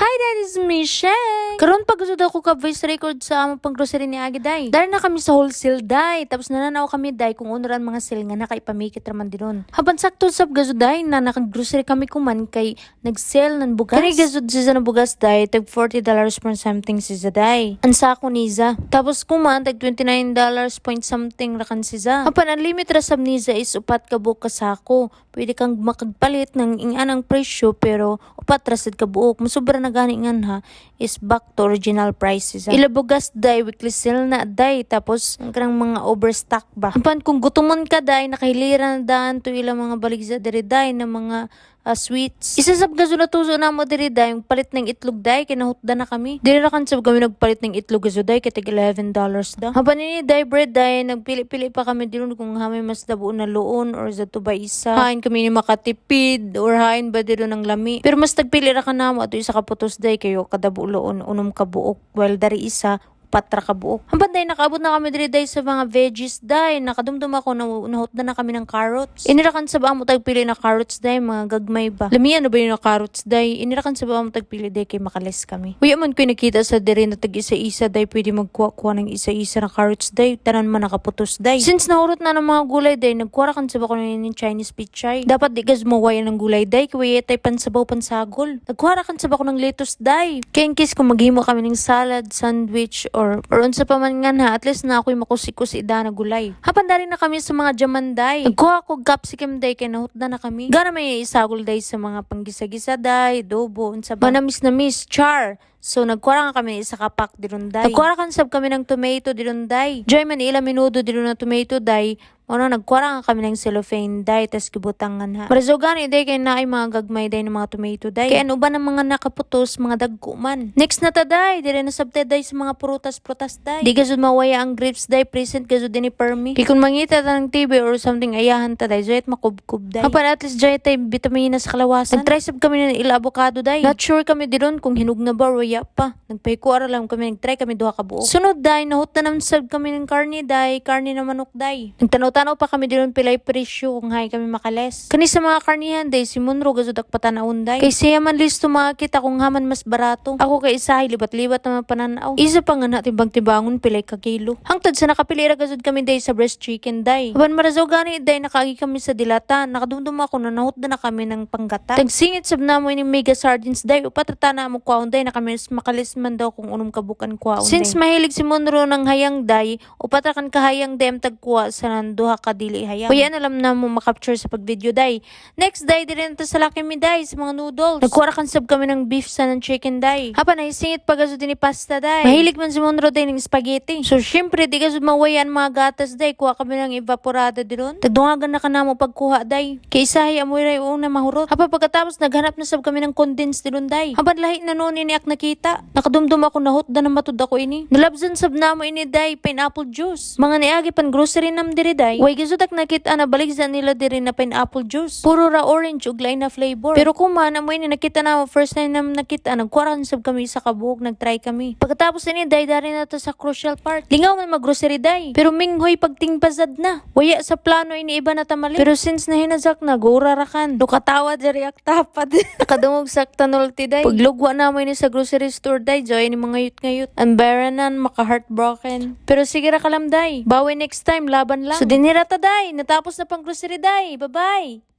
Hi, that is Michelle! Karon pag gusto daw ko ka voice record sa among pang-grocery ni Agi day. Dari na kami sa wholesale day. Tapos nananaw kami day kung uno ran mga sale nga nakaipamikit raman dinon. Haban sakto sab gazud day na naka-grocery kami kuman kay nag-sale ng bugas. Kani gazud siya ng bugas day, tag $40 point something siya day. Ang sako niza. Tapos kuman tag $29 point something rakan siya. Hapan ang limit ra sab niza is upat ka buok ka sako. Pwede kang makagpalit ng inganang presyo pero upat ra sad ka buok. Musubra na gani ngan ha is back to original prices. Ha. Ilabugas day, weekly sale na day, tapos ang kanang mga overstock ba. Hapan kung gutomon ka day, nakahilira na daan to ilang mga baligsa diri day na mga sweets. Isa sab gaso na tuso na mo diri day, yung palit ng itlog day, kinahutda na kami. Diri ra kan sab kami nagpalit ng itlog gaso day, kay tag $11 da. Hapan ini day bread day, nagpili-pili pa kami diri kung hamay mas dabo na luon or sa ba isa. Hain kami ni makatipid or hain ba diri ng lami. Pero mas tagpili ra ka namo ato isa ka putos day kayo kadabo luon unom ka buok while dari isa upat ra ka buok. Hapan day nakaabot na kami diri day sa mga veggies day. Nakadumdum ako na nahutda na kami ng carrots. Inirakan sa ba mo tagpili na carrots day, mga gagmay ba. Lamian na ba yun na carrots day? Inirakan sa ba mo tagpili day kay makales kami. Uy man ko nakita sa diri na tag isa-isa day, pwede magkuha-kuha ng isa-isa na carrots day. Tanan man nakaputos day. Since nahurot na ng mga gulay day, nagkuha ra kan sa ba ko ng Chinese pichay. Dapat di gas mawayan ng gulay day kay tay pansabaw pansagol. Nagkuha ra kan sa ba ko ng lettuce day. Kay in case kung maghimo kami ng salad, sandwich or unsa pa man nga ha, at least na ako'y makusi-kusi da na gulay. Hapan dari na kami sa mga jamanday. Nagkuha ko capsicum day kay nahutda na kami. Gana may isagol day sa mga panggisa-gisa day, adobo, unsa ba. Manamis na miss, char. So nagkuha nga kami isa ka pack dirunday. Nagkuha kan sab kami ng tomato dirunday. Joy man ila minudo dirun na tomato day. Ono nagkuha nga kami ng cellophane day tas gibutangan ha. Marazo gani day kay naay mga gagmay day ng mga tomato day. Kay ano ba ng mga nakaputos, mga dagko man. Next na ta day, dire na sabte day sa mga prutas-prutas day. Di gazud mawaya ang grapes day, present gazud din ni permi. Kay kung mangita ta ng TV or something ayahan ta day, joy't makubkub day. Hapan at least joy tay bitamina sa kalawasan. Nagtry sab kami ng ila avocado day. Not sure kami diron kung hinog na ba or waya pa. Nagpahiko ara lang kami, nagtry kami duha ka buok. Sunod day, nahut na naman sab kami ng karne day, karne na manok day. Nagtanaw-tanaw pa kami diron pilay presyo kung hay kami makales. Kani sa mga karnihan day, si Munro gazud ak patanawon day. Kay siya man listo makakita kung haman mas barato. Ako kay isahay libat-libat naman pananaw. Isa pa nga na timbang-timbangon pilay ka kilo. Hangtod sa nakapili ra gazud kami day sa breast chicken day. Apan marazaw gani day nakaagi kami sa dilata. Nakadumdum ako na nahut na kami ng panggata. Tagsingit sab namo ini mega sardines day. Upat ra na mo kwaon day na kami makalis man daw kung unom ka bukan kwaon. Since mahilig si Monroe ng hayang day, upat ra kan kahayang day ang tagkuha sa nan duha ka dili hayang. Kuya alam na mo makapture sa pag-video day. Next day dire na ta sa Lucky Me day sa mga noodles. Nagkuha ra kan sab kami ng beef sa ng chicken day. Hapan ay singit pa gazud ni pasta day. Mahilig man si Monroe day ng spaghetti. So syempre di gazud mawayan mga gatas day. Kuha kami ng evaporada diron. Tagdungagan na kanamo pagkuha day. Kay isahay amoy ray una mahurot. Hapa pagkatapos naghanap na sab kami ng condensed diron day. Hapan lahi na noon ini ak nakita. Nakadumdum ako nahutda na matud ako ini. Nalabsan sab namo ini day pineapple juice. Mga niagi pan grocery nam diri day. Way gazud ak nakita na baligsa nila diri na pineapple juice. Puro ra orange ug lain na flavor. Pero kuman amoy ni nakita na first time nam nakita, nagkuha sab kami sa kabuok, nagtry kami. Pagkatapos ini day dari na to sa crucial part. Lingaw man maggrocery day. Pero minghoy pagtingpazad na. Waya sa plano ini iba na tamali. Pero since nahinazak na gora ra kan. Dukatawa diri ak tapad. Nakadungog sa tanulti day. Paglugwa na mo ini sa grocery store day, joy ni mga yut ngayut. Ang maka heartbroken. Pero sige ra kalam day. Bawi next time, laban lang. So dinhira ta day. Natapos na pang grocery day. Bye-bye.